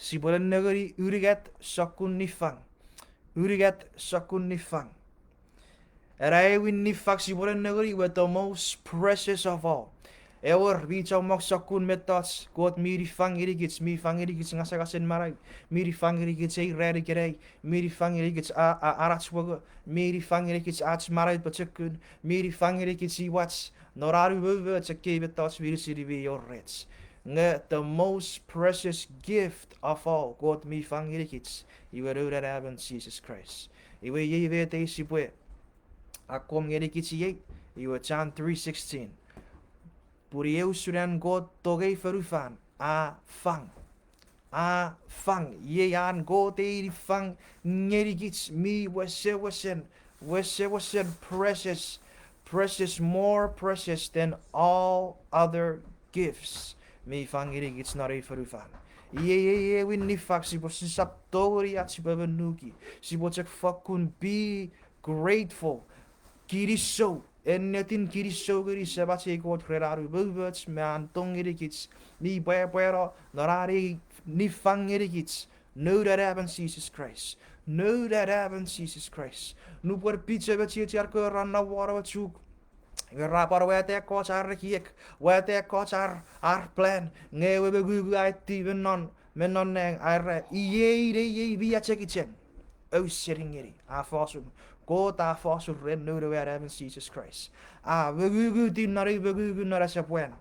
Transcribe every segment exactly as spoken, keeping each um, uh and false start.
Sipwe nengeni unungat sokkun niffang. Unungat sokkun niffang. Ena aewin niffang sipwe nengeni we the most precious of all. Ewer mi chommong sokkun mettoch Kot mi niffang ngenikich, mi fang ngenikich ngasangasen manau, mi niffang ngenikich ei ran ikenai, mi niffang ngenikich a, a, anach mongo, mi niffang ngenikich ach manau pochokun, mi niffang ngenikich imwach, non an umoumoch ekkei mettoch meinisin mi wor rech. Nge the most precious gift of all Kot mi fang ngenikich, iwe Noun Anaemon Jises Kraist. Iwe iei met ei sipwe akkom ngenikich iei, iwe John three sixteen. Pun iei usun an Kot tongei fonufan, a fang. A fang, iei an Kot ei niffang ngenikich mi wesewesen, wesewesen precious, precious, more precious than all other gifts mi fang ngenikich non ei fonufan. Iei, iei, iei aewin niffang sipwe sisap tongeni ach sipwe monuki. Sipwe chok fokkun be grateful. Kinisou, ennetin kinisou ngeni Semach ei Kot ren an umoumoch me an tong ngenikich, mi pwapwano non an ei niffang ngenikich, Noun Anaemon Jises Kraist. Noun Anaemon Jises Kraist. Nupwen picho me chiechian kewe ra nom won ewe chuk, iwe ra pwan wata ekkoch ar ekiek, wata ekkoch ar, ar plan, nge ewe mongungu a aiti me non, me non nang a era, iei nei ei mi achengicheng. Ausening ngeni, a fosun. Kot a fosun ren Noun we Anaemon Jises Kraist. A mongunguti non ei mongungu non asepwan.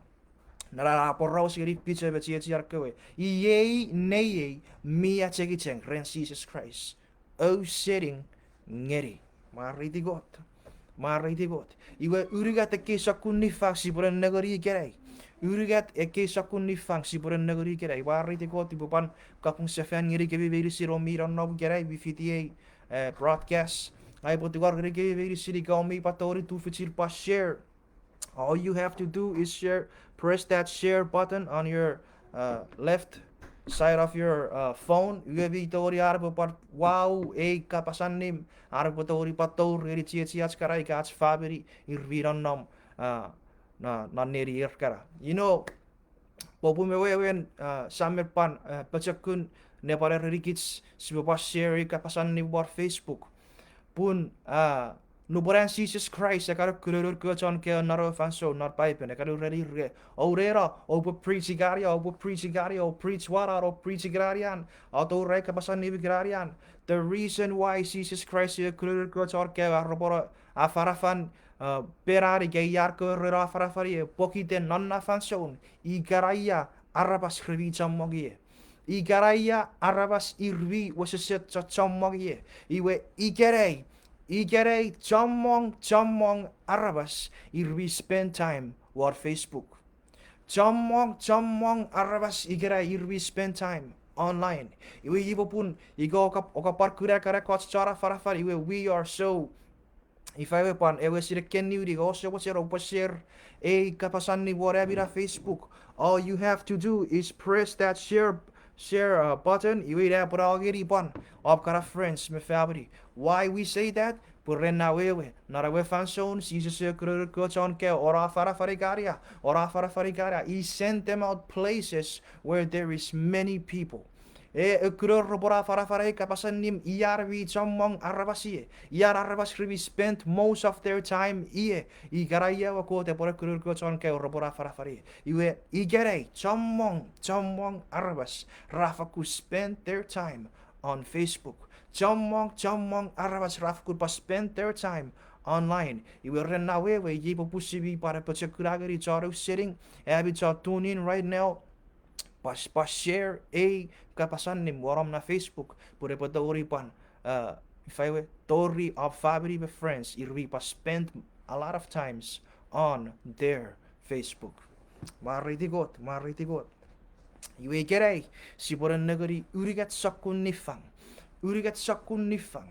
Non an a poraus ngeni picho me chiechian kewe, iei nei ei mi achengicheng ren Jises Kraist. Ausening ngeni. Mwareiti Kot. Mwareiti Kot. Iwe unungat ekkei sokkun niffang sipwe nengeni ikenai. Unungat ekkei sokkun niffang sipwe nengeni ikenai. Mwareiti Kot, upwe pwan kapung sefan ngenikemi meinisin o mi nonnom ikenai mi fiti ei, eh, broadcast. Ngang upwe tungor ngenikemi meinisin ika o mi pwan tongeni tufichin pwan share. All you have to do is share, press that share button on your, uh, left side of your, uh, phone. Iwe mi tongeni an epwe pwan wau ei kapas allim, an epwe tongeni pwan tour ngeni chiechiach kana ika ach famini ir mi nonnom, uh, non, non nenier kana. You know, popun me wewen, uh, sam me pwan, uh, pochokun ne pwan erenikich sipwe pwan share ei kapas allim won Facebook. Pun, uh, nupwen an Jises Kraist a kan kunono kewe chon kaeo non ewe fansoun non Paipen, a kan ureni ir, ounena, oupwe preach ikana ia, oupwe preach ikana ia, o preach wanan, o preach ikenai an, a tour ei kapas allim ikenai an. The reason why Jises Kraist a kunono kewe chon kaeo, a repwe afanafan, uh, penan ika ian kewe ra afanafan ie, pokiten non na fansoun, ikana ia aramas re mi chommong ie. Ikana ia aramas ir mi wesewesen cho-, chommong ie. Iwe ikenai, ikenai chommong, chommong aramas ir mi spend time won Facebook. Chommong, chommong aramas ikenai ir mi spend time online. Iwe iei popun ika oka, oka pwan kuna ekkana ekkoch chon afanafan, iwe we are so, ifa ewe pwan ewe sine keniwini, ouse mochen oupwe share ei kapas allim won ami na Facebook. All you have to do is press that share, share, uh, button, iwe ina epwe no ngeni pwan om kana friends me famini. Why we say that? Pwe ren na wewe, non ewe fansoun Jises a kunono kewe chon kaeo o ra afanafan ikenai ia, o ra afanafan ikenai ia, he sent them out places where there is many people. E, e kunono repwe ra afanafan ei kapas allim ian mi chommong aramas ie, ian aramas re mi spend most of their time ie. Ikana ia ewe Kot epwe ne kunono kewe chon kaeo repwe ra afanafan ie. Iwe ikenai chommong, chommong aramas ra fakkun spend their time on Facebook. Chommong, chommong aramas ra fakkun pwan spend their time online. Iwe ren na wewe, iei popun si mi pwan apochokuna ngeni chon ausening, ami chon tune in right now, pwan, pwan share ei kapas allim won om na Facebook, pwe epwe tongeni pwan, uh, ifa ewe, tori om famini me friends ir mi pwan spend a lot of times on their Facebook. Mwareiti Kot, mwareiti Kot. Iwe ikenai, sipwe nengeni unungat sokkun niffang. Unungat sokkun niffang.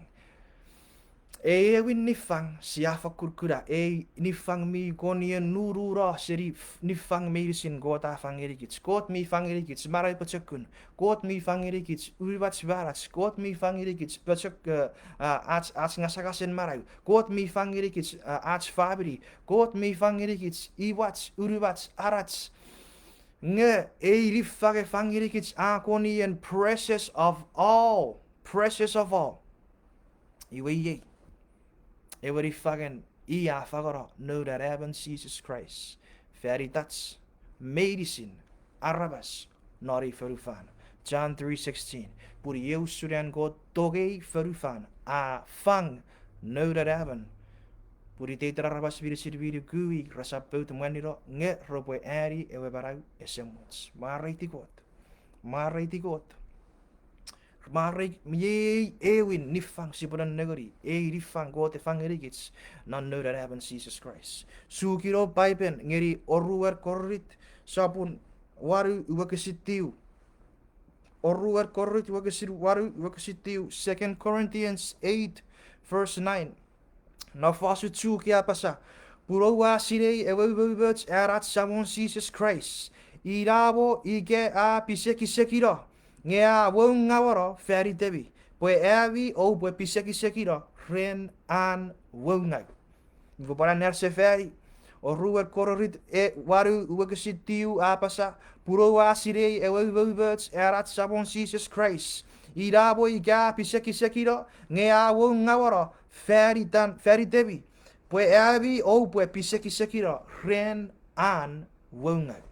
Ei aewin niffang sia fakkun kuna, ei niffang mi kon ie nununo seni f-, niffang meinisin Kot a fang ngenikich. Kot mi fang ngenikich manau pochokun. Kot mi fang ngenikich unumach manach. Kot mi fang ngenikich pochok-, uh, uh, ach, ach ngasangasen manau. Kot mi fang ngenikich, uh, ach famini. Kot mi fang ngenikich imwach, unumach, anach. Nge ei niffang a fang ngenikich a kon ien precious of all, precious of all. Iwe iei ewe niffangen i a fangeno Noun Anaemon Jises Kraist fan itach meinisin aramas non ei fonufan. John three sixteen. Pun iei usun an Kot tongei fonufan, a fang Noun Anaemon, pun iteiten aramas meinisin mi nuku i resap pout mwanino nge repwe ani ewe manau esemuch. Mwareiti Kot. Mwareiti Kot. Mwarei, iei ewin niffang sipwe nennengeni, ei niffang Kot a fang ngenikich non Noun Anaemon Jises Kraist. Sukino Paipen ngeni oruan Korint sopun wanu wokisin tiu. Oruan Korint wokisin wanu wokisin tiu, Second Corinthians eight, verse nine. Non fosun Chuuk a apasa, pun oua sinei ewe umoumoch an ach Samon Jises Kraist, ina mo ika a pisekisekino, nge a woungauano fan itemi, pwe ami oupwe pisekisekino ren an woungau. Iwe pwan an sefani, oruan Korint e wanu wokisin tiu a apasa, pun oua sinei ewe umoumoch an ach Samon Jises Kraist, ina mo ika a pisekisekino, nge a woungauano fan itan, fan itemi, pwe ami oupwe pisekisekino ren an woungau.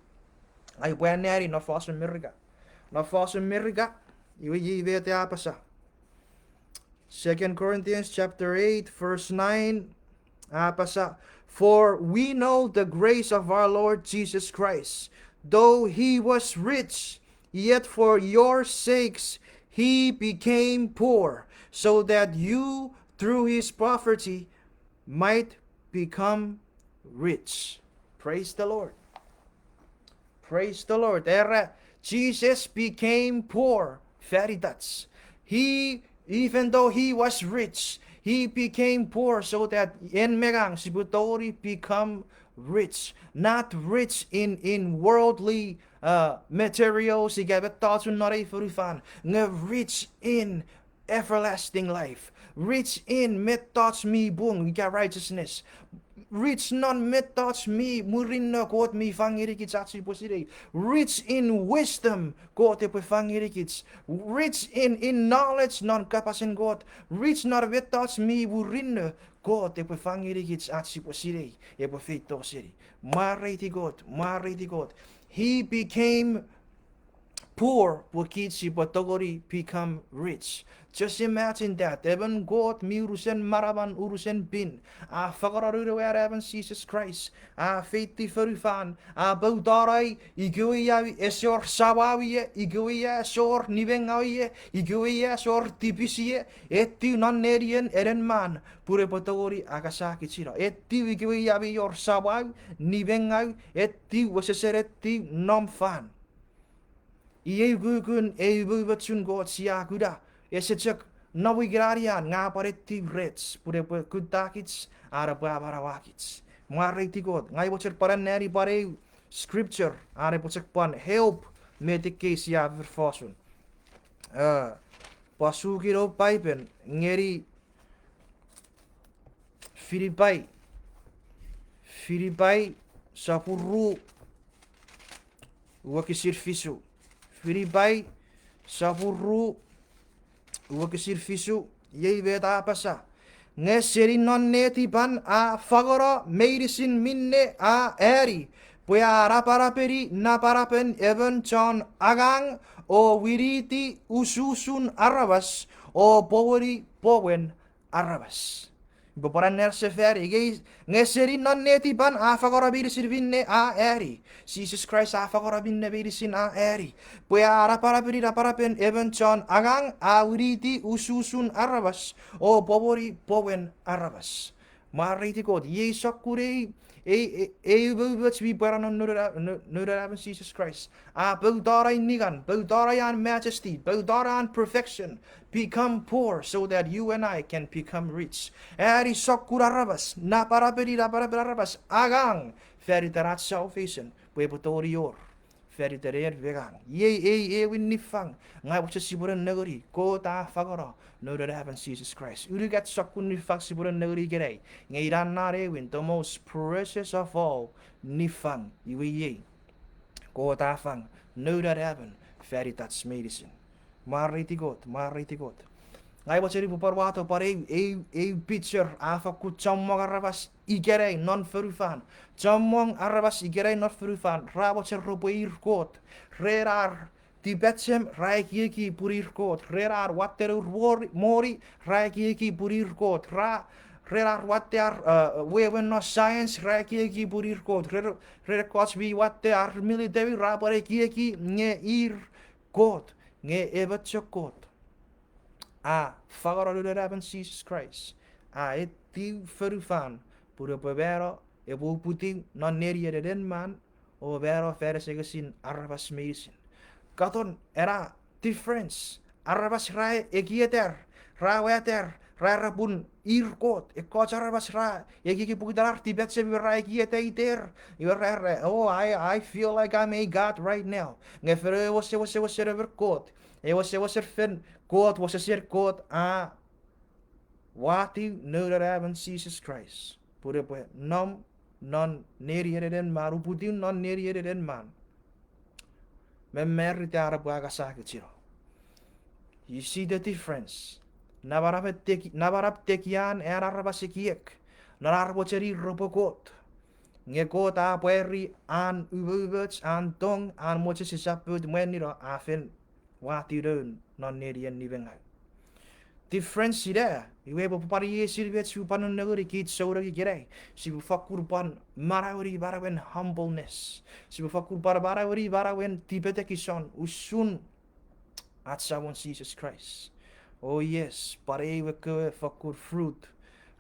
Ai pwan nani non fosun Merika. Non fosun Merika, iwe iei met a apasa. Second Corinthians chapter eight, verse nine, a apasa, for we know the grace of our Lord Jesus Christ, though he was rich, yet for your sakes he became poor, so that you through his poverty might become rich. Praise the Lord. Praise the Lord. Era, Jesus became poor fan itach. He, even though he was rich, he became poor so that en me ngang sipwe tongeni become rich. Not rich in, in worldly, uh, materials ika mettochun non ei fonufan, nge rich in everlasting life. Rich in mettoch mi pung ika righteousness. Rich non mettoch mi murinno Kot mi fang ngenikich ach sipwe sinei. Rich in wisdom Kot epwe fang ngenikich. Rich in, in knowledge non kapasen Kot. Rich non mettoch mi murinno Kot epwe fang ngenikich ach sipwe sinei, epwe feito seni. Mwareiti Kot, mwareiti Kot. He became poor pwe kich sipwe tongeni become rich. Just imagine that. Emon Kot mi unusen manaman, unusen pin, a fangeno Noun we Anaemon Jises Kraist, a feiti fonufan, a poutonai ikewe ia ese wor samau ie, ikewe ia ese wor nimengau ie, ikewe ia ese wor tipis ie, etiw non nenien enen man pun epwe tongeni angasakichino. Etiw ikewe ia mi wor samau, nimengau, etiw wesesen etiw nom fan. Iei ukukun ei umoumochun Kot sia kuna. Ese chok nom ikenai an nge a pwan etiw rech pun epwe kuttakich, an epwe amanauakich. Mwareiti Kot, ngang mochen pwan anneani pwan eu scripture an epwe chok pwan help met ekkei sia fen fosun. Eh, pwan sukino Paipen ngeni Filipai, Filipai sopun ru wokisin fisu. Filipai sopun ru wokisin fisu, iei met a apasa. Nge seni non netipan a fangeno meinisin minne a ani, pwe a napanapeni napanapen emon chon angang, o winiti ususun aramas, o pomweni pomwen aramas. Iwe pwan anneasefani, nge, nge seni non netipan a fangeno meinisin minne a ani. Jises Kraist a fangeno minne meinisin a ani. Pwe a napanapeni napanapen emon chon angang, a winiti ususun aramas, o pomweni pomwen aramas. Mwareiti Kot, iei sokkun ei, ei, ei, ei umoumoch mi pwarano Noun Anaemon Jises Kraist. A poutonai ningan, poutonai an majesty, poutonai an perfection, become poor so that you and I can become rich. Ani sokkun aramas, napanapeni napanapen aramas, angang, fan iten ach salvation, pwe epwe tongeni wor fan iten en me ngang. Iei ei ewin niffang ngang mochen sipwe nengeni, Kot a fangeno Noun Anaemon Jises Kraist. Unungat sokkun niffang sipwe nengeni ikenai, nge ina non ewin, the most precious of all niffang, iwe iei. Kot a fang Noun Anaemon fan itach meinisin. Mwareiti Kot, mwareiti Kot. Ngang mochen upwe pwan wato pwan eu, eu, eu picture a fakkun chommong aramas ikenai non fonufan. Chommong aramas ikenai non fonufan ra mochen repwe ir Kot. Ren ar tipachem ra ekieki pun ir Kot. Ren ar watte nour moni, moni ra ekieki pun ir Kot. Ra, ren ar watte ar, uh, wewen non science ra ekieki pun ir Kot. Ren, ren ekkoch mi watte ar military ra pwan ekieki nge ir Kot, nge emon chok Kot a fangeno Noun Anaemon Jises Kraist, a etiw fonufan pun epwe mano, epwe uputiw non nenien enen man, o mano fan asengesin aramas meinisin. Katon ena difference. Aramas ra ekietar, ra watar, ra era pun ir Kot. Ekkoch aramas ra ekieki pokiten ar tipachem iwe ra ekieta iter, iwe ra era, oh, I, I feel like I'm a God right now. Nge fen ewe wesewesen, wesewesen emon Kot, ewe wesewesen fen Kot, wesewesen Kot a watiw Noun Anaemon Jises Kraist pun epwe nom non nenien enen man, uputiw non nenien enen man, me marita an epwe angasakichino. You see the difference? Namanam teki-, namanam tekian an aramas ekiek, non ar mochen ir repwe Kot. Nge Kot a pwari an umoumoch, an tong, an mochen sisap pout mwanino, a fen watiw Noun non nenien nimengau. Difference ina, iwe epwe pwan iei esin met sipwe pwan nengeni kich souneng ikenai. Sipwe fakkun pwan manaueni manauen humbleness. Sipwe fakkun pwan manaueni manauen tipetekison usun ach Samon Jises Kraist. Oh yes, pwan ei we kewe fakkun fruit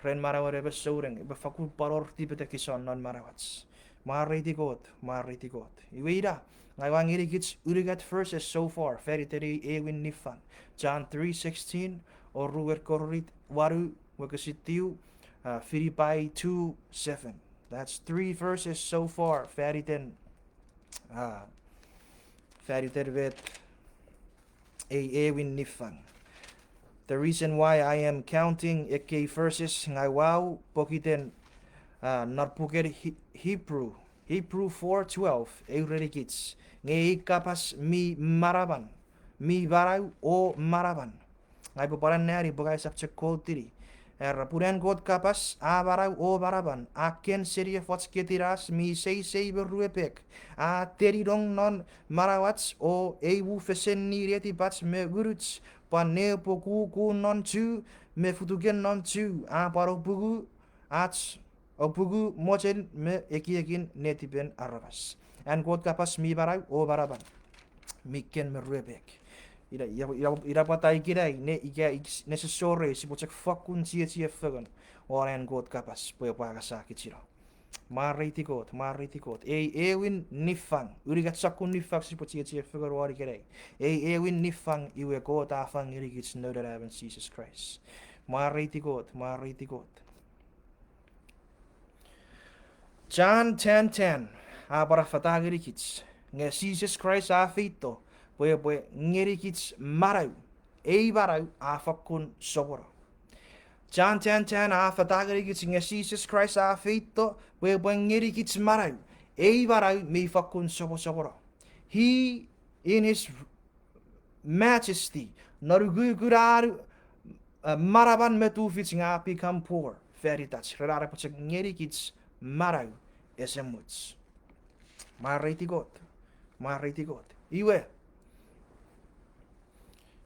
ren manauen emon souneng, epwe fakkun pwan wor tipetekison non manauach. Mwareiti Kot, mwareiti Kot. Iwe ina, ngang ua ngenikich unungat verses so far fan iten ei ewin niffang. John three sixteen, oruan Korint wanu wokisin tiu, uh, Filipai two seven. That's three verses so far fan iten, uh, fan iten met ei ewin niffang. The reason why I am counting ekkei verses ngang ua wau pokiten, uh, non puken He-, Hebrew, Hebrew four twelve, e urenikich, nge ei kapas mi manaman, mi manau o manaman. Ngang upwe pwan anneani pwe ngang usap chok quote-ini. Era, pun an Kot kapas a manau o manaman, a ken seni efoch ketinas mi seisei me ruepek, a teninong non manauach o eimu fesen netipach me ngunuch, pwan nepokukun non chu me futuken non chu, a pwan opungu ach, opungu mochen me ekiekin netipen aramas. An Kot kapas mi manau o manaman, mi ken me ruepek. Ina, ina, ina, ina pwata ikenai ne ika ik-, nesosor sipwe chok fakkun chiechi fengen won an Kot kapas pwe epwe angasakichino. Mwareiti Kot, mwareiti Kot. Ei ewin niffang, unungat sokkun niffang sipwe chiechi fengen won ikenai. Ei ewin niffang iwe Kot a fang ngenikich Noun Anaemon Jises Kraist. Mwareiti Kot, mwareiti Kot. John ten ten a pwan affata ngenikich nge Jises Kraist a feito pwe epwe ngenikich manau, ei manau a fakkun sopono. John ten ten a affata ngenikich nge Jises Kraist a feito pwe epwe ngenikich manau, ei manau mi fakkun soposopono. He, in his majesty, non ukukun an, uh, manaman me tufich nge a become poor fan itach ren an epwe chok ngenikich manau esemuch. Mwareiti Kot, mwareiti Kot. Iwe,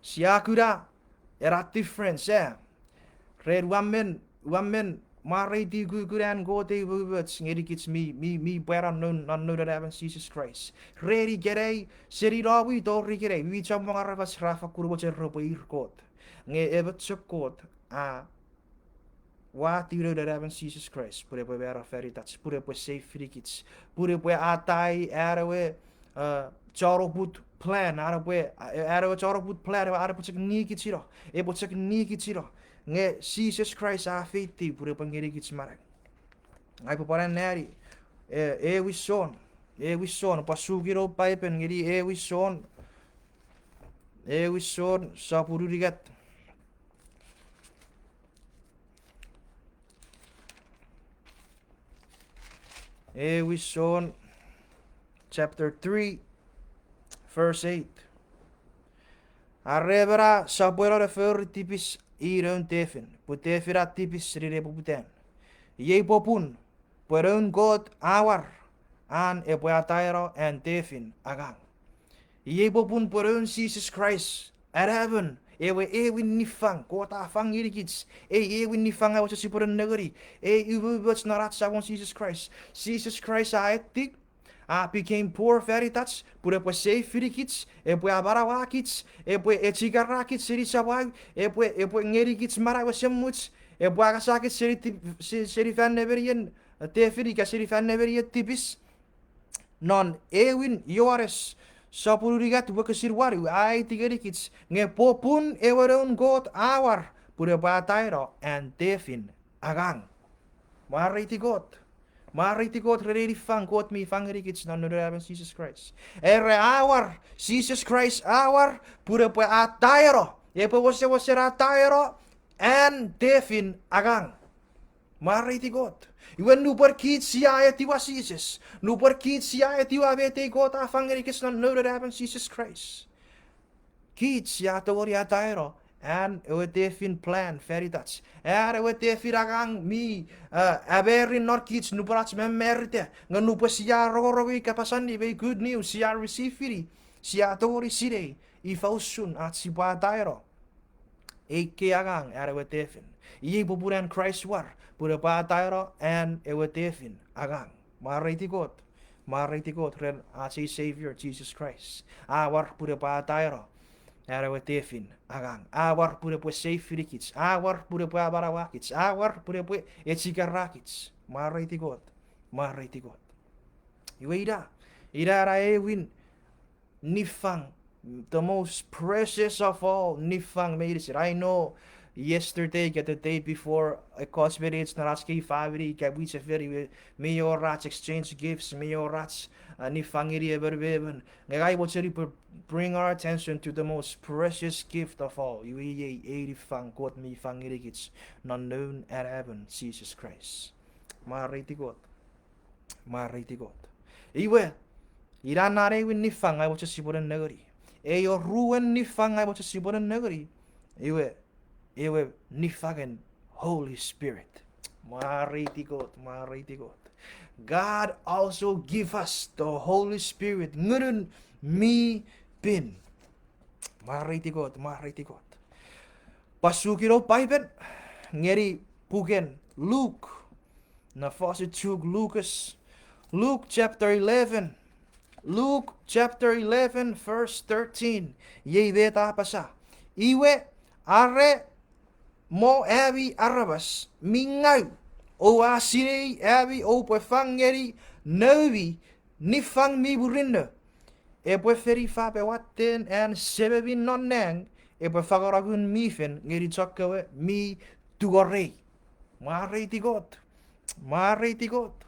sia kuna ena difference, eh? Ren ua men, ua men mwareiti ukukun an Kot ei umoumoch ngenikich mi, mi, mi pwano non, non Noun Anaemon Jises Kraist. Ren ikenai, seni nomi tori ikenai, mi chommong aramas ra fakkun mochen repwe ir Kot. Nge emon chok Kot a watiw Noun Anaemon Jises Kraist pun epwe mano fan itach, pun epwe save-inikich, pun epwe atai an ewe, uh, chon oput plan, an epwe, an ewe chon oput plan, ewe an epwe chok nikichino, epwe chok nikichino. Nge Jises Kraist a feitiw pun epwe ngenikich manau. Ngang upwe pwan anneani, eh, ewin Son, ewin Son, pwan sukino Paipen ngeni ewin Son, ewin Son sopun unungat. Ewin Son chapter three, verse eight. Are emon a sopweno ne fori tipis i noun tefin, pwe tefin a tipis seni nepoputan. Iei popun, pwe noun Kot a war, an epwe ataeno an tefin angang. Iei popun pwe noun Jises Kraist, anaemon, ewe ewin niffang Kot a fang ngenikich, ei ewin niffang a mochen sipwene nengeni, ei umoumoch non ach Samon Jises Kraist. Jises Kraist a etik, a became poor fan itach pun epwe save-inikich, epwe amanauakich, epwe echikarakich seni samau, epwe, epwe ngenikich manau esemuch, epwe angasakich seni tip-, se-, seni fan nemenien tefin ika seni fan nemenien tipis. Non ewin Joanes sopun unungat wokisin wanu a aiti ngenikich nge popun ewe noun Kot a war pun epwe ataeno an tefin angang. Mwareiti Kot. Mwareiti Kot ren ei niffang Kot mi fang ngenikich non Noun Anaemon Jises Kraist. Ere a war, Jises Kraist a war pun epwe ataeno, epwe wesewesen ataeno an tefin angang. Mwareiti Kot. Iwe nupwen kich sia etiwa Jises, nupwen kich sia etiwa met ei Kot a fang ngenikich non Noun Anaemon Jises Kraist, kich sia tongeni ataeno an ewe tefin plan fan itach, an ewe tefin angang mi, eh, amerin non kich nupwen ach mamarita, nge nupwen sia rongorongei kapas allim, ei good news sia receive-ini, sia tongeni sinei ifa usun ach sipwe ataeno ei kei angang an ewe tefin. Iei popun an Kraist war, pun epwe ataeno an ewe tefin angang. Mwareiti Kot. Mwareiti Kot ren ach ei Savior Jises Kraist. A war pun epwe ataeno an ewe tefin angang. A war pun epwe save-inikich. A war pun epwe amanauakich. A war pun epwe echikarakich. Mwareiti Kot. Mwareiti Kot. Iwe ina, ina ena ewin niffang, the most precious of all niffang meinisin. I know yesterday ika the day before, ekkoch minich non ach kei famini ika mwichefen iwe mi wor ach exchange gifts, mi wor ach, uh, niffang ngeni emon me emon. Nge ngang mochen upwe bring our attention to the most precious gift of all. Iwe iei ei niffang Kot mi fang ngenikich non Noun Anaemon Jises Kraist. Mwareiti Kot. Mwareiti Kot. Iwe, ina ena ewin niffang ngang mochen sipwene nengeni. Ei oruen niffang ngang mochen sipwene nengeni, iwe, ewe niffangen Holy Spirit. Mwareiti Kot, mwareiti Kot. God also give us the Holy Spirit, Ngunun mi Pin. Mwareiti Kot, mwareiti Kot. Pwan suki non Paipen ngeni puken Luk, na fosun Chuuk Lukas. Luke chapter eleven. Luke chapter eleven, verse thirteen. Iei met a apasa. Iwe, are mo ami aramas mi ngau, oua sinei ami oupwe fang ngeni noumi niffang mi murinno, epwe fen ifa pwe watten an Sememi non nang epwe fangeno Ngun mi Fel ngeni chokkewe mi tungorei. Mwareiti Kot. Mwareiti Kot.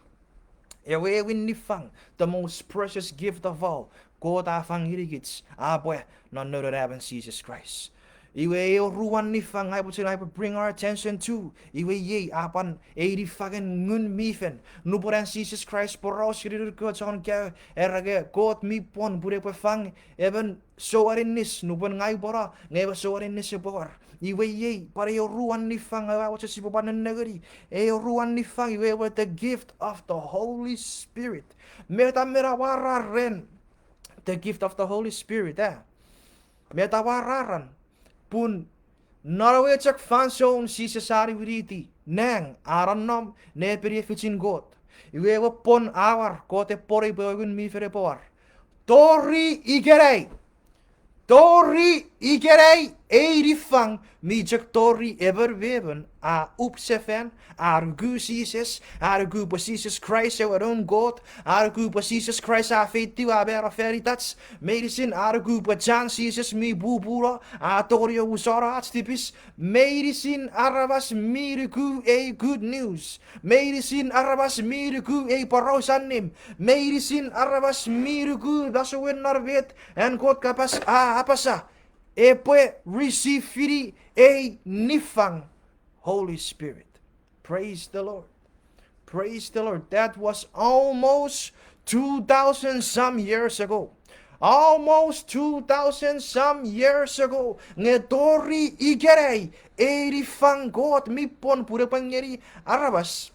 Ewe ewin niffang, the most precious gift of all, Kot a fang ngenikich, a pwe non Noun Anaemon Jises Kraist. Iwe ei oruan niffang ngang mochen upwe bring our attention to, iwe iei a pwan ei niffangen Ngun mi Fel. Nupwen an Jises Kraist poraus ngeni noun kewe chon kaeo, era nge Kot mi pwon pun epwe fang emon sou aninnis, nupwen ngang upwe no, nge ewe sou aninnis epwe war. Iwe iei pwan ei oruan niffang ngang ua mochen sipwe pwan nennengeni. Ei oruan niffang iwe ewe the gift of the Holy Spirit. Met a men amwarar ren the gift of the Holy Spirit, a? Met a amwararan? Pun non ewe chok fansoun Jises a niwiniti nang, a nonnom ne epini efichin Kot, iwe ewe pwon a war, Kot e pwonei pwe ewe Ngun mi Fel epwe war. Tori ikenai, tori ikenai ei niffang mi chok tori emon me emon a up sefan, a nuku Jises, a nuku pwe Jises Kraist ewe Noun Kot, a nuku pwe Jises Kraist a feitiw a mano fan itach, meinisin a nuku pwe chan Jises mi pupuno, a tongeni omusano ach tipis, meinisin aramas mi nuku ei good news, meinisin aramas mi nuku ei poraus allim, meinisin aramas mi nuku masouen non met an Kot kapas a apasa, epwe receive-ini ei niffang Holy Spirit. Praise the Lord. Praise the Lord. That was almost Two thousand some years ago. Almost two thousand some years ago. Nge tori ikenai, ei niffang Kot mi pwon pun epwe ngeni aramas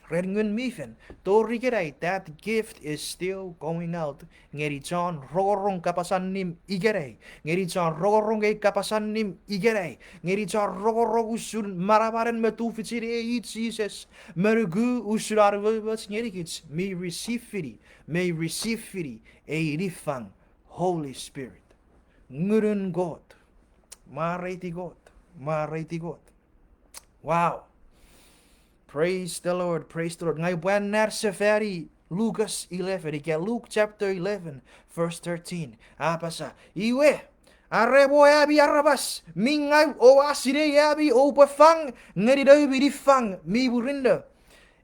ren Ngun mi Fen. Tori ikenai, that gift is still going out. Ngeni chon rongorong kapas allim ikenai. Ngeni chon rongorong ei kapas allim ikenai. Ngeni chon rongorong usun manamanen me tufichin ei Jises. Me nuku usun an umoumoch ngenikich. Mi receive-ini, mi receive-ini ei niffang Holy Spirit. Ngunun Kot. Mwareiti Kot. Mwareiti Kot. Wow. Praise the Lord, praise the Lord. Ngang upwe anneasefani Lucas eleven, ika Luke chapter eleven, verse thirteen. A apasa, iwe, are mo ami aramas mi ngau, oua sinei ami oupwe fang ngeni noumi niffang mi murinno.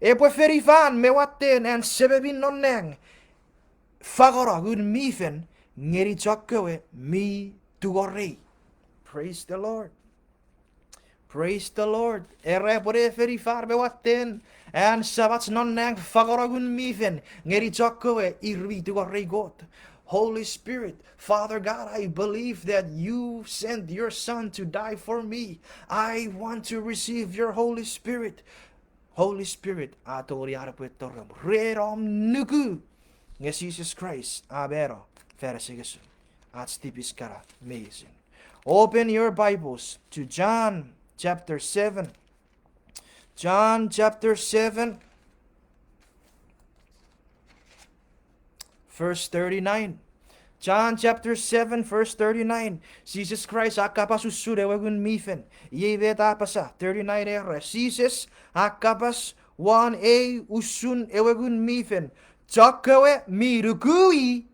Epwe fonufan me watten an Sememi non nang fangeno Ngun mi Fen ngeni chokkewe mi tungorei. Praise the Lord. Praise the Lord. Era epwe ne fonufan me watten an Samach non nang fangeno Ngun mi Fen ngeni chokkewe ir mi tungorei Kot. Holy Spirit, Father God, I believe that you sent your Son to die for me. I want to receive your Holy Spirit. Holy Spirit a tongeni an epwe tori om ren om nuku nge Jises Kraist a mano fan asengesin ach tipis kana meinisin. Open your Bibles to John chapter seven. John chapter seven, verse thirty-nine. John chapter seven, verse thirty-nine. Jises Kraist a kapas usun ewe Ngun mi Fen. Iei met a apasa, thirty-nine era. Jises a kapas won ei usun ewe Ngun mi Fen. Chokkewe mi nuku i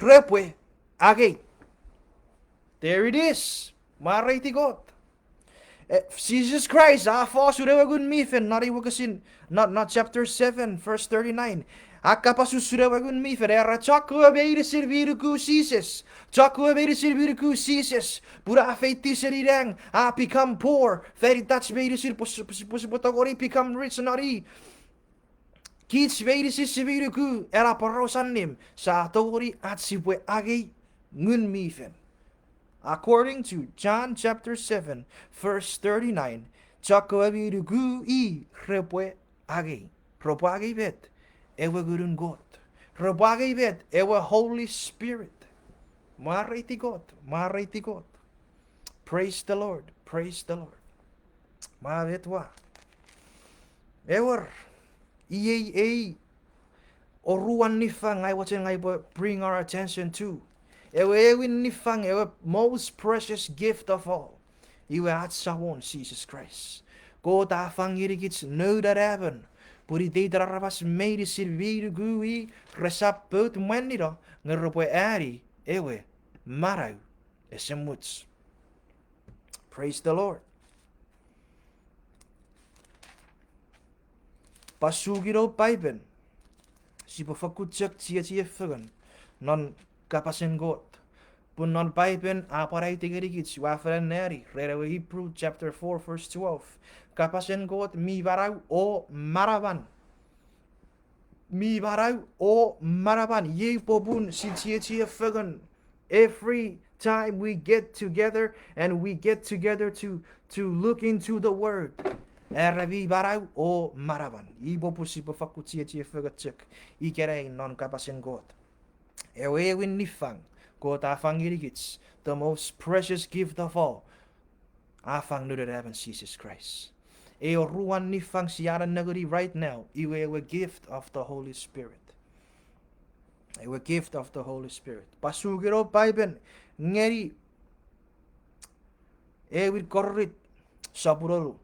repwe angei. There it is. Mwareiti Kot. Eh, Jises Kraist a fos usun ewe Ngun mi Fen non ei wokisin, non, non chapter seven, verse thirty-nine. A kapas usun ewe Ngun mi Fen, era chokkewe meinisin mi nuku Jises. Chokkewe meinisin mi nuku Jises. Pun a feitiw seni nang, a become poor. Fan itach meinisin pwe, pwe, pwe sipwe tongeni become rich non i. Kich meinisin si mi nuku ena poraus allim, sia tongeni ach sipwe angei Ngun mi Fen. According to John chapter seven, verse thirty-nine, chokkewe mi nuku i repwe angei. Repwe angei met? Ewe Ngunun Kot. Repwe angei met? Ewe Holy Spirit. Mwareiti Kot, mwareiti Kot. Praise the Lord, praise the Lord. Mwa met wa. Ewer, iei ei oruan niffang ngang mochen ngang upwe bring our attention to. Ewe aewin niffang, ewe most precious gift of all. Iwe ach Samon Jises Kraist. Kot a fang ngenikich Noun Anaemon, pun iteiten aramas meinisin mi nuku i resap pout mwanino nge repwe ani ewe manau esemuch. Praise the Lord. Pwan sukuno Paipen, sipwe fokkun chok chiechi fengen non kapasen Kot. Pun non Paipen a pwan aiti ngenikich, ua fen anneani ren ewe Hebrew chapter four verse twelve. Kapasen Kot mi manau o manaman. Mi manau o manaman. Iei popun si chiechi fengen every time we get together and we get together to, to look into the word. Era mi manau o manaman. Iei popun sipwe fakkun chiechi fengen chok ikenai non kapasen Kot. Ewe aewin niffang Kot a fang ngenikich, the most precious gift of all. A fang Noun Anaemon Jises Kraist. Ei oruan niffang sia nennengeni right now, iwe ewe gift of the Holy Spirit. Ewe gift of the Holy Spirit. Pwan sukuno Paipen ngeni ewin Korint sopun wonu.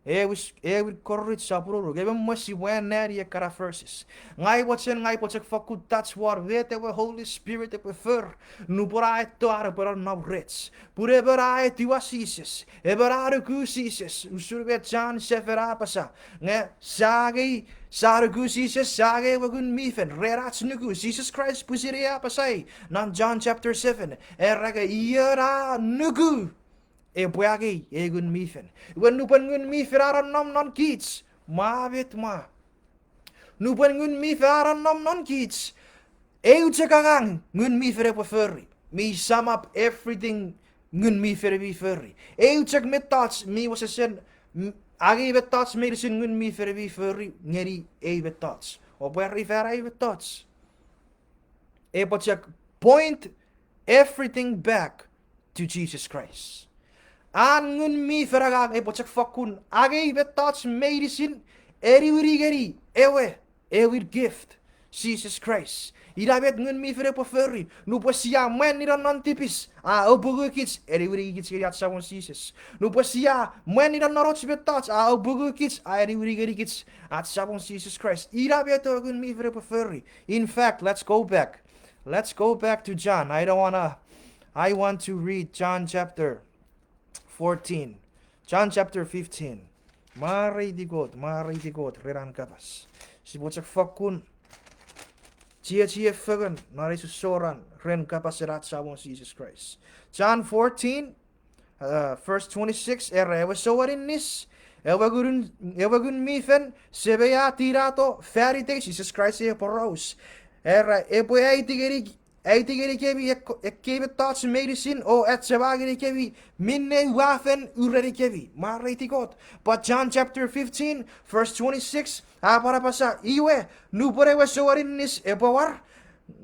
Ewis-, ewin Korint sopun wonu. Nge me mwen sipwe anneani ekkana verses. Ngang mochen ngang upwe chok fokkun touch won met ewe Holy Spirit epwe fori nupwen a etto an epwe nonnom rech. Pun emon a etiwa Jises, emon a nuku Jises, usun met John seven a apasa. Nge sia angei, sia nuku Jises, sia angei ewe Ngun mi Fen ren ach nuku. Jises Kraist pwisin a apasa non John chapter seven. Era nge ion a nuku epwe angei ei Ngun mi Fen. Iwe nupwen Ngun mi Fen a nonnom non kich, mwa met mwa. Nupwen Ngun mi Fel a nonnom non kich, eu chok angang Ngun mi Fel epwe fori mi sum up everything Ngun mi Fel mi fori. Eu chok mettoch mi wesesen, angei mettoch meinisin Ngun mi Fel mi fori ngeni ei mettoch. Oupwe ereni fan ei mettoch, epwe chok point everything back to Jesus Christ. An Ngun mi Fel angang epwe chok fokkun angei mettoch meinisin, eniwini ngeni ewe, ewin gift, Jesus Christ. Ina met Ngun mi Fel epwe fori. Nupwen sia mwanino non tipis, a apungukich, eniwinikich ngeni ach Samon Jises. Nupwen sia mwanino non och mettoch, a apungukich, a eniwini ngenikich ach Samon Jises Kraist. Ina met ewe Ngun mi Fel epwe fori. In fact, let's go back. Let's go back to John. I don't wanna, I want to read John chapter fourteen. John chapter fifteen. Mwareiti Kot, mwareiti Kot ren an kapas. Sipwe chok fokkun chiechi fengen non ei sossoran ren kapasen ach Samon Jises Kraist. John fourteen, uh, verse twenty-six, era, ewe Souaninis, ewe Ngun, ewe Ngun mi Fel, Semei a tinato fan itei, Jises Kraist e poraus. Era, epwe aiti ngeni, aiti ngenikemi ek-, ekkei mettoch meinisin o achema ngenikemi minne ua fen urenikemi. Mwareiti Kot. But John chapter fifteen, verse twenty-six, a pwan apasa, iwe, nupwen ewe Souaninis epwe war,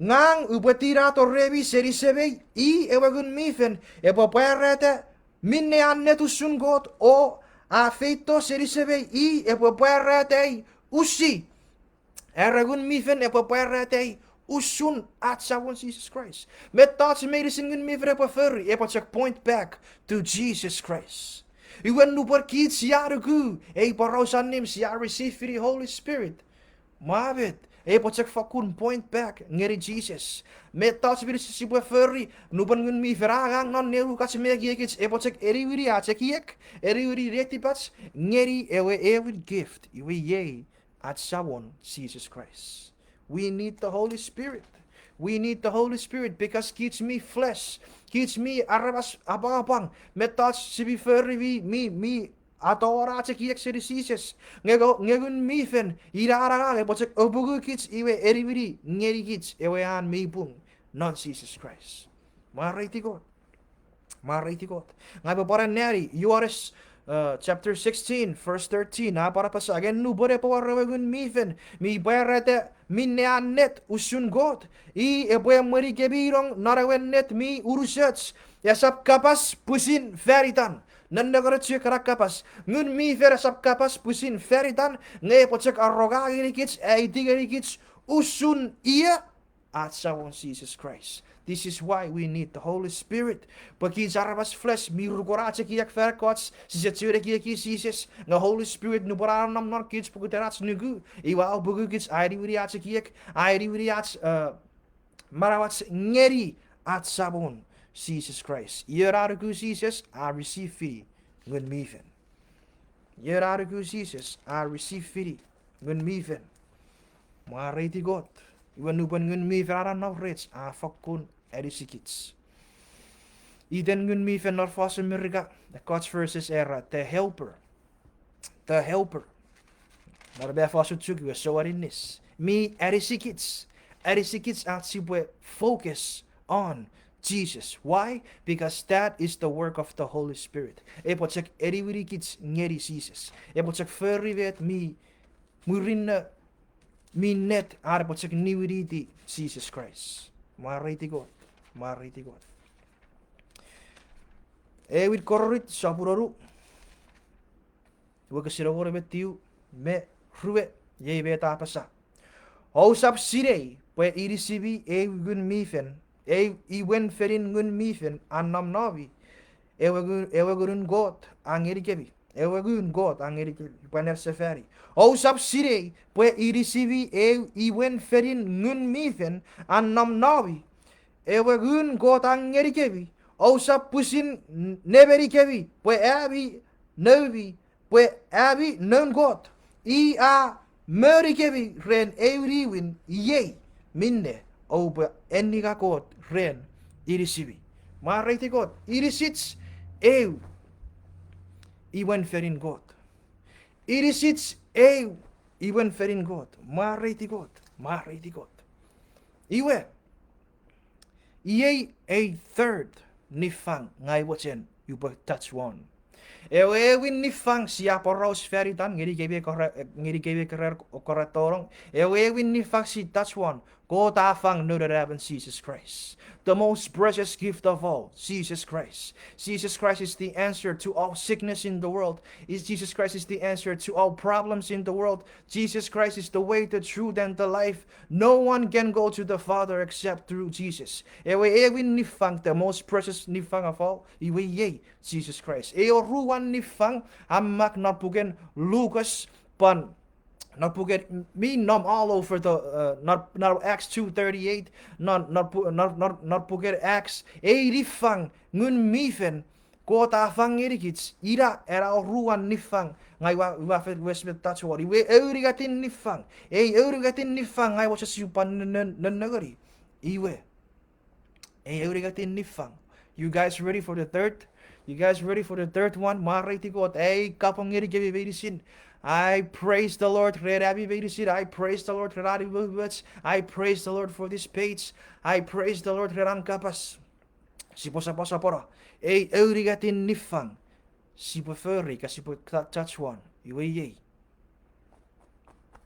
ngang upwe tinato remi seni Semei, i ewe Ngun mi Fel epwe pwarata minne ennet usun Kot o a feito seni Semei, i epwe pwarata usi. Era Ngun mi Fel epwe pwarata usun ach Samon Jises Kraist. Mettoch meinisin Ngun mi Fel epwe fori, epwe chok point back to Jesus Christ. Iwe nupwen kich sia nuku ei poraus allim, sia receive-ini Holy Spirit, mwa met, epwe chok fokkun point back ngeni Jises. Mettoch meinisin sipwe fori, nupwen Ngun mi Fel a angang non nenukach me ekiekich, epwe chok eniwini ach ekiek, eniwini netipach ngeni ewe ewin gift, iwe iei ach Samon Jises Kraist. We need the Holy Spirit. We need the Holy Spirit because kich mi flesh, kich mi aramas apwangapwang, mettoch si mi fori mi, mi, mi atoura ach ekiek seni Jises. Nge, nge Ngun mi Fel, ina an angang epwe chok apungukich iwe eniwini ngenikich ewe an mi pung non Jises Kraist. Mwareiti Kot. Mwareiti Kot. Ngang upwe pwan anneani, Johannes, uh, chapter sixteen, verse thirteen, a pwan apasa, nge nupwen epwe war ewe Ngun mi Fel, mi pwarata minne ennet usun Kot, i epwe emwenikemi nong non ewe ennet mi unusoch, esap kapas pwisin fan itan. Nennengeni chok ekkana kapas. Ngun mi Fel esap kapas pwisin fan itan, nge epwe chok aronga ngenikich, aiti ngenikich usun ia, ach Samon Jises Kraist. This is why we need the Holy Spirit. Pwe kich aramas flesh mi rukuna ach ekiek fan ekkoch, sise chiwen ekieki Jises, nge Holy Spirit nupwen a nom non kich pokiten ach nuku, iwe a apungukich, a eniwini ach ekiek, a eniwini ach, uh, manauach ngeni ach Samon Jises Kraist. Ion a nuku Jises a receive-ini Ngun mi Fel. Ion a nuku Jises a receive-ini Ngun mi Fel. Mwareiti Kot. Iwe nupwen Ngun mi Fel a nonnom rech a fokkun anisikich. Iten Ngun mi Fel non fosun Merika, ekkoch verses era, the helper. The helper. Non me fosun Chuuk iwe Souaninis. Mi anisikich. Anisikich ach sipwe focus on Jesus. Why? Because that is the work of the Holy Spirit. Epwe chok eniwinikich ngeni Jises. Epwe chok fori met mi murinno, mi ennet, are epwe chok niwiniti Jises Kraist. Mwareiti Kot. Mwareiti Kot. Ewin Korint sopun wonu, wokisin engon me tiu me rue, iei met a apasa. Ousap sinei pwe inisimi eu Ngun mi Fel, eu iwen fenin Ngun mi Fel a nom nomi, ewe Ngun, ewe Ngunun Kot a ngenikemi. Ewe Ngun Kot a ngenikemi. Pwan ena sefani. Ousap sinei pwe inisimi eu iwen fenin Ngun mi Fel a nom nomi, ewe Ngun Kot a ngenikemi. Ousap pwisin nemenikemi pwe ami noumi, pwe ami noun Kot. I a monikemi ren eu niwin iei, minne oupwe aninga Kot ren inisimi. Mwareiti Kot, inisich eu iwen fenin Kot. Inisich eu Iwen fenin Kot, mwareiti Kot, mwareiti Kot. Iwe, iei ei third niffang ngang mochen upwe touch won. Ewe ewin niffang sia poraus fan itan ngeni kewe kora-, ngeni kewe kerer kora tonong. Ewe ewin niffang si touch won, Kot a fang Noun Anaemon Jesus Christ. The most precious gift of all, Jesus Christ. Jesus Christ is the answer to all sickness in the world. Is Jesus Christ is the answer to all problems in the world. Jesus Christ is the way, the truth, and the life. No one can go to the Father except through Jesus. Ewe ewin niffang, the most precious niffang of all, iwe iei Jesus Christ. Ewe oruan niffang a mak non puken Lukas, pwan non puken, mi nom all over the, uh, non, non Acts two thirty-eight, non, non pu-, non, non, non puken Acts, ei niffang Ngun mi Fen Kot a fang ngenikich, ina ena oruan niffang ngang ua, ua fen wes me touch won. Iwe aunungatin niffang, ei aunungatin niffang ngang mochen sipwe pwan nennengeni. Iwe, ei aunungatin niffang. You guys ready for the third? You guys ready for the third one? Mwareiti Kot, ai kapong ngenikemi meinisin. I praise the Lord ren ami meinisin. I praise the Lord ren ami umoumoch. I praise the Lord for this page. I praise the Lord ren an kapas. Sipwe soposopono ei aunungatin niffang sipwe fori ika sipwe ta-, touch won. Iwe iei,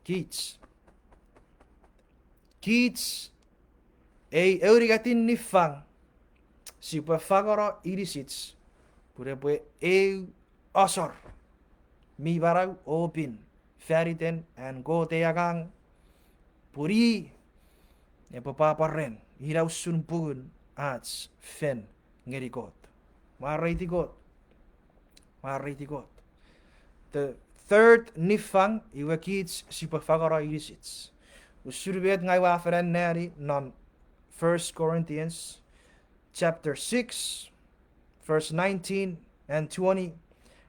kich, kich, ei aunungatin niffang sipwe fangeno inisich pun epwe eu asor mi manau o pin fan iten an Kot ei angang, pun i epwe pwapwa ren. Ina usun pungun ach fen ngeni Kot. Mwareiti Kot. Mwareiti Kot. The third niffang, iwe kich sipwe fangeno inisich. Usun met ngang ua fen anneani non First Corinthians chapter six, verse nineteen and twenty.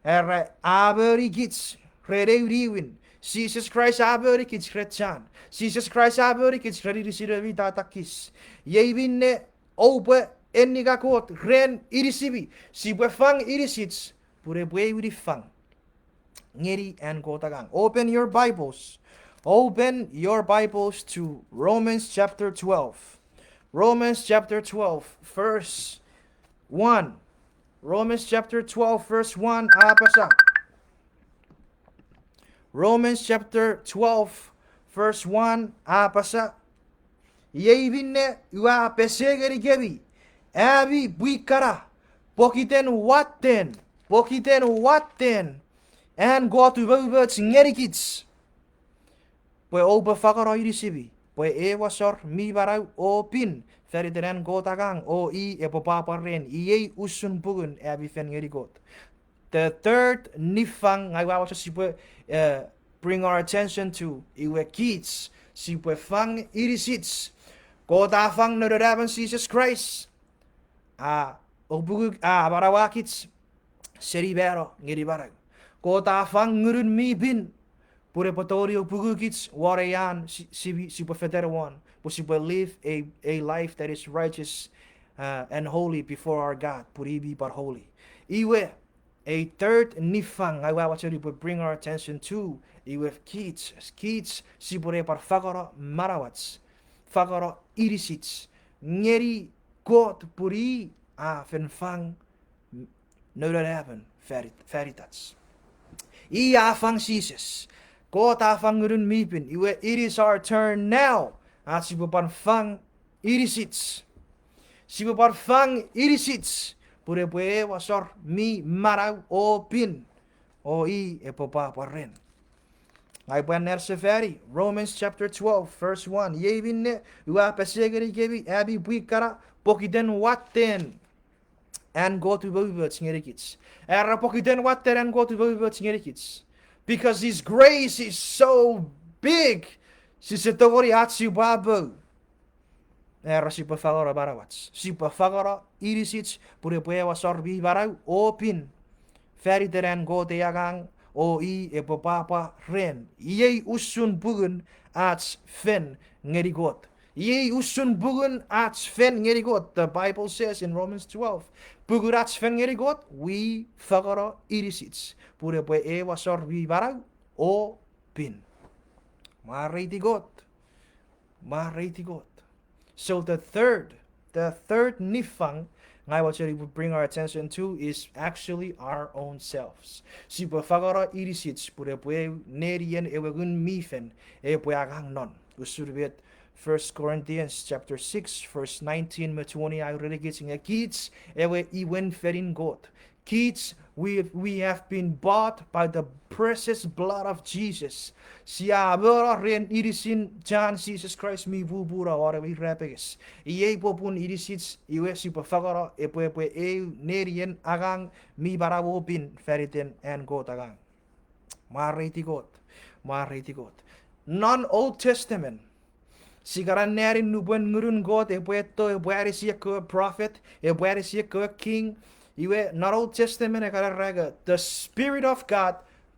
Era a monikich ren eu niwin. Jises Kraist a monikich ren chan. Jises Kraist a monikich ren inisin mi tatakis. Iei minne oupwe ennika Kot ren inisimi. Sipwe fang inisich pun epwe eu niffang ngeni an Kot angang. Open your Bibles. Open your Bibles to Romans chapter twelve. Romans chapter twelve, verse one. Romans chapter twelve, verse one, a apasa. Romans chapter twelve, verse one, a apasa. Iei minne ua pesei ngenikemi, ami pwi kana, pokiten watten, pokiten watten an Kot umoumoch ngenikich, pwe oupwe fangeno inisimi pwe eu asor mi manau o pin fan iten an Kot angang, o i epwe pwapwa ren. Iei usun pungun ami fen ngeni Kot. The third niffang ngang ua mochen sipwe, uh, bring our attention to, iwe kich sipwe fang inisich. Kot a fang Noun Anaemon Jises Kraist, a opukuk, a amanauakich seni mano ngeni manau. Kot a fang Ngunun mi Pin pun epwe tongeni opukukich won ei an si-, si-, sipwe fetan won, pwe sipwe live a, a life that is righteous, uh, and holy before our God, pun i mi pwan holy. Iwe, a third niffang ngang ua mochen upwe bring our attention to, iwe kich, kich sipwe ne pwan fangeno manauach, fangeno inisich ngeni Kot pun i a fen fang Noun Anaemon fan it-, fan itach. I a fang Jises. Kot a fang Ngunun mi Pin. Iwe, it is our turn now ach sipwe pwan fang inisich. Sipwe pwan fang inisich pun epwe eu asor mi manau o pin, o i epwe pwapwa ren. Ngang upwe anneasefani Romans chapter twelve, verse one. Iei minne ua pesei ngenikemi, ami pwi kana, pokiten watten an Kot umoumoch ngenikich. Era pokiten watten an Kot umoumoch ngenikich. Because His grace is so big, sise tongeni ach sipwe apou. Era sipwe fangeno manauach, sipwe fangeno inisich pun epwe eu asor mi manau o pin fan iten an Kot ei angang, o i epwe pwapwa ren. Iei usun pungun ach fen ngeni Kot. Iei usun pungun ach fen ngeni Kot. The Bible says in Romans twelve, pungun ach fen ngeni Kot, wi fangeno inisich pun epwe eu asor mi manau o pin. Mwareiti Kot. Mwareiti Kot. So the third, the third niffang ngang mochen we bring our attention to is actually our own selves. Sipwe fangeno inisich pun epwe eu nenien ewe Ngun mi Fel epwe angang non. Usun met First Corinthians chapter six, verse nineteen me twenty a erenikich nge kich ewe imwen fenin Kot. Kich, we, we have been bought by the precious blood of Jesus. Sia mono ren inisin chan Jises Kraist mi pupuno won ewe irapenges. Iei popun inisich iwe sipwe fangeno epwe, epwe eu nenien angang mi manau o pin fan iten an Kot angang. Mwareiti Kot. Mwareiti Kot. Non Old Testament, sia kan anneani nupwen Ngunun Kot epwe etto, epwe anisi ekkewe prophet, epwe anisi ekkewe king. Iwe non Old Testament e kan era nge, the Spirit of God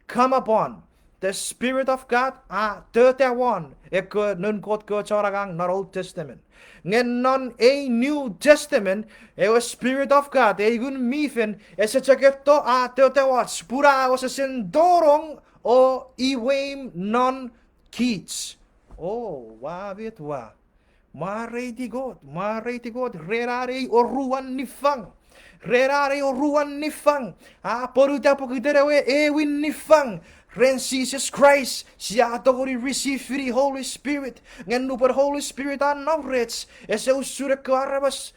come upon. The Spirit of God a tota won ekkewe noun Kot kewe chon angang non Old Testament. Nge non ei New Testament, ewe Spirit of God, ei Ngun mi Fel, ese chok etto a tota woch, pun a wesewesen tonong o imweim non kich. O, ua met ua. Mwareiti Kot, mwareiti Kot, ren an ei oruan niffang. Ren an ei oruan niffang. A ponuta pokiten ewe ewin niffang. Ren Jises Kraist, sia tongeni receive-ini Holy Spirit. Nge nupwen Holy Spirit a nom rech, ese usun ekkewe aramas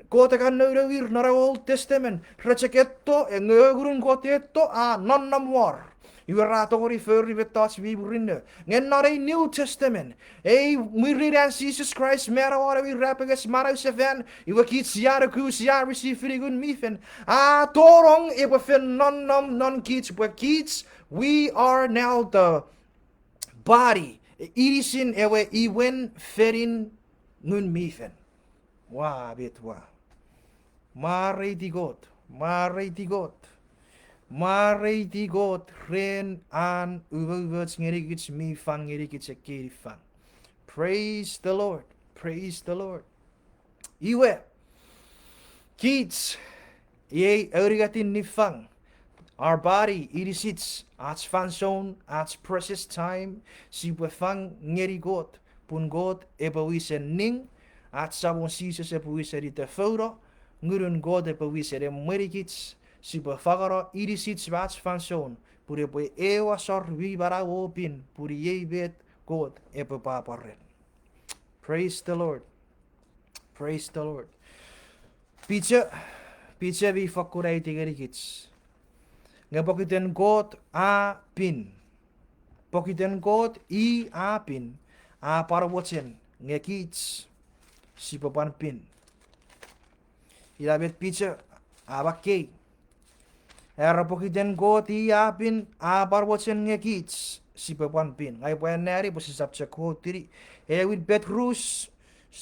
Kot a kan nounou ir non ewe Old Testament. Re chok etto, e nge Ngunun Kot etto a nonnom wor. Iwe ra tongeni fori mettoch mi murinno. Nge non ei New Testament, ei mwirin an Jises Kraist mano won ewe irapenges manausefan, iwe kich sia nuku, sia receive-ini Ngun mi Fel, a tonong epwe fen nonnom non kich pwe kich, we are now the body, inisin ewe imwen fenin Ngun mi Fel. Ua met ua. Mwareiti Kot, mwareiti Kot, mwareiti Kot ren an umoumoch ngenikich mi fang ngenikich ekkei niffang. Praise the Lord, praise the Lord. Iwe, kich, iei aunungatin niffang, our body, inisich, ach fansoun, ach precious time, sipwe fang ngeni Kot, pun Kot epwe wisen ning, ach Samon Jises epwe wisen itefouno, Ngunun Kot epwe wisen emwenikich, sipwe fangeno inisich me ach fansoun, pun epwe eu asor mi manau o pin, pun iei met Kot epwe pwapwa ren. Praise the Lord. Praise the Lord. Piter, Piter mi fokkun aiti ngenikich nge pokiten Kot a pin. Pokiten Kot i a pin, a pwan mochen nge kich sipwe pwan pin. Ina met Piter a makkei. Era pokiten Kot i a pin, a pwan mochen nge kich sipwe pwan pin. Ngang upwe anneani pwe sisap chok quote-ini. Ewin Petrus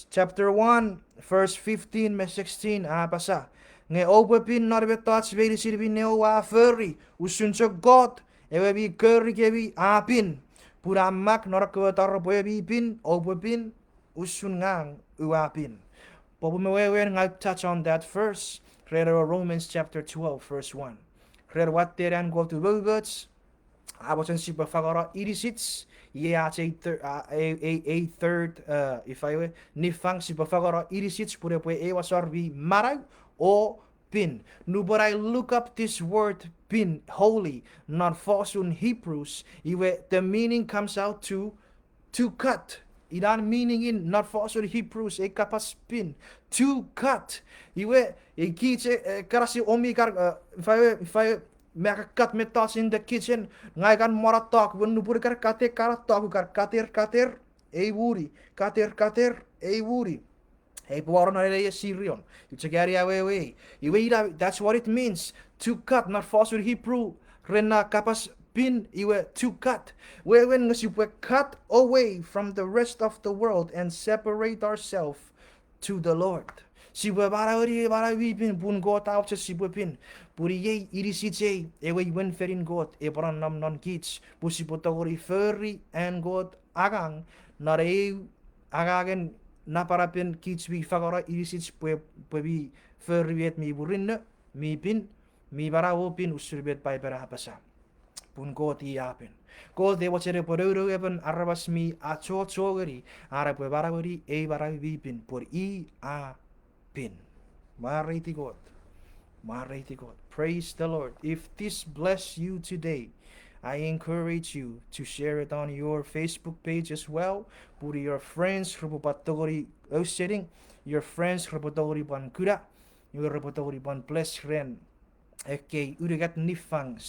chapter one, verse fifteen me sixteen a apasa, nge oupwe pin non mettoch meinisin minne oua fori, usun chok Kot ewe mi korikemi a pin. Pun a mak non ekkewe taropwe mi pin, oupwe pin usun ngang ua pin. Popun me wewen ngang touch on that verse ren ewe Romans chapter twelve, verse one. Ren watten an Kot umoumoch, a mochen sipwe fangeno inisich, iei ach ei thir-, a, ei, ei, ei third, uh, ifa ewe, niffang, sipwe fangeno inisich pun epwe eu asor mi manau o pin. Nupwen I look up this word pin, holy, non fosun Hebrews, iwe the meaning comes out to to cut. Inan meaning in non fosun Hebrews ei kapas pin, to cut. Iwe, e kich, e, e, kana si omi kar, e, ifa ewe, ifa ewe, me ka cut mettoch in the kitchen, ngang kan mona tok, wen nupwen kar kate kana tok, kar kater, kater, ei muni, kater, kater, ei muni. Ei pwaro non ei Assyrian. Ichekani awewe. Iwe ina, that's what it means. To cut, non fosun Hebrew, ren na kapas pin, iwe to cut. Wewen nge sipwe cut away from the rest of the world and separate ourselves to the Lord. Sipwe manaueni manau mi pin pun Kot a mochen sipwe pin. Pun iei inisich ei, ewe imwen fenin Kot, epwe nonnom non kich. Pun sipwe tongeni fori an Kot angang, non ei angangen napanapen kich mi fangeno inisich pwe, pwe mi fori met mi murinno, mi pin, mi manau o pin usun met Paipen a apasa. Pun Kot i a pin. Kot e mochen epwe nounou emon aramas mi achocho ngeni, an epwe manaueni ei manau mi pin, pun i a pin. Mwareiti Kot. Mwareiti Kot. Praise the Lord. If this bless you today, I encourage you to share it on your Facebook page as well. Pun your friends repwe pwan tongeni ausening, your friends repwe tongeni pwan kuna, iwe repwe tongeni pwan bless ren ekkei unungat niffang